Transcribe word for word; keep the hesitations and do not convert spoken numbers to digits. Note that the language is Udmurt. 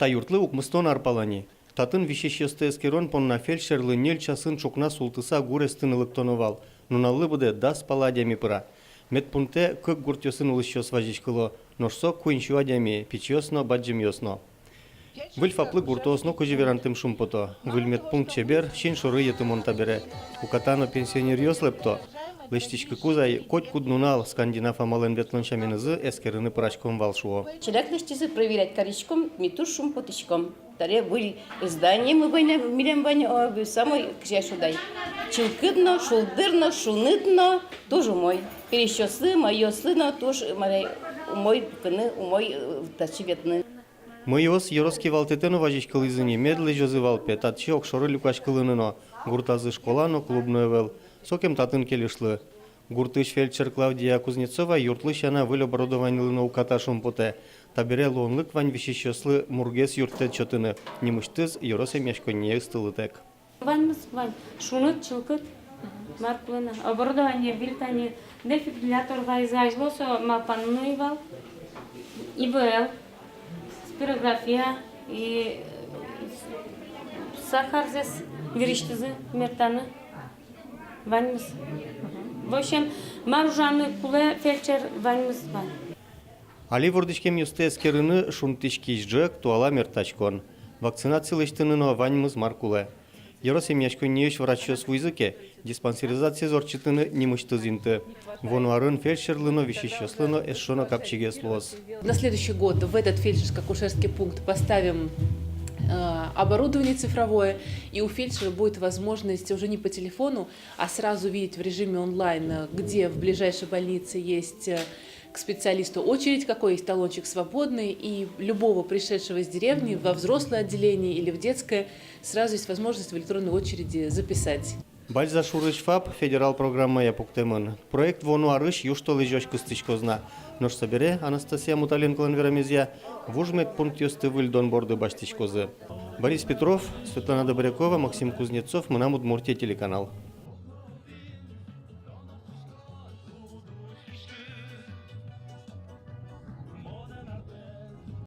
Та юртлы укмыстон ар пала ни. Татын висисьёсты эскерон понна фельдшерлы ньыль часын ӵукна султыса гур эстыны лыктоно вал. Нуналлы быдэ дас пала адями пыра. Медпунктэ кык гуртъёсын улӥсьёс вазиськыло, нош со куинь сю адями, пичиос но, бадӟымъёс но. Выль ФАПлы гуртоос но кузьы верантэм шумпото. Выль медпункт чебер, син шоры йӧтымон табере. Уката но пенсионеръёс лэпто. Лэсьтӥськыкуз ай котькуд нунал скандинав амалэн ветлон сяменызы эскерыны пыраськом вал, шуо. Ӵаляк лэсьтӥзы, проверять кариськом, ми туж шумпотӥськом. Таре выль зданиемы вань на, милям вань, о, самой, кызьы шуод ай, чылкыт но, шулдыр но, шуныт но, туж умой. Пересьёслы, мӧйыослы но туж, мар ай, умой пукыны, умой, э, татчы ветлыны. Мӧйыос ёрос кивалтэтэ но вазиськылӥзы ни, мед лэзёзы вал, пе, татчы огшоры люкаськылыны но. Гуртазы школа но, клуб но ӧвӧл. Сокем татын кельышлы. Гуртысь фельдшер Клавдия Кузнецова юртлы сяна выль оборудованилы но уката шумпотэ. Табере луонлык вань висисьёслы мургес юрттэт сётыны, нимысьтыз ёрос эмъяськонние ыстылытэк. Ваньмыз вань, шуныт, чылкыт, мар кулэ на. Оборудование выль тани, дефибриллятор вайизы, азьло со малпаны но ӧй вал. ИВЛ, спирография, и сахарзэс вырисьтӥзы мертаны. Ваньмыз. В общем, мар ужаны кулэ фельдшер, ваньмыз вань. Али вордӥськемъёсты эскерыны шунтӥськись ӝӧк туала мертаськон. Вакцинация лэсьтыны но ваньмыз, мар кулэ. Ёрос эмъяськонниысь врачъёс вуизы ке, диспансеризациез ортчытыны нимысьтыз инты. Вуоно арын фельдшерлы но, висисьёслы но эшшо но капчигес луоз. На следующий год в этот фельдшерско-акушерский пункт поставим, э, оборудование цифровое, и у фельдшера будет возможность уже не по телефону, а сразу видеть в режиме онлайн, э, где в ближайшей больнице есть, э, к специалисту очередь, какой есть талончик свободный, и любого пришедшего из деревни во взрослое отделение или в детское сразу есть возможность в электронной очереди записать. Бальза шурысь ФАП федерал программая пуктэмын. Проект вуоно арысь южтолэзёзь кыстӥськоз на. Нош собере, Анастасия Муталенколэн верамезъя, вуж медпунктъёсты выль дон борды басьтӥськозы. Борис Петров, Светлана Добрякова, Максим Кузнецов, «Мынам Удмуртие» телеканал.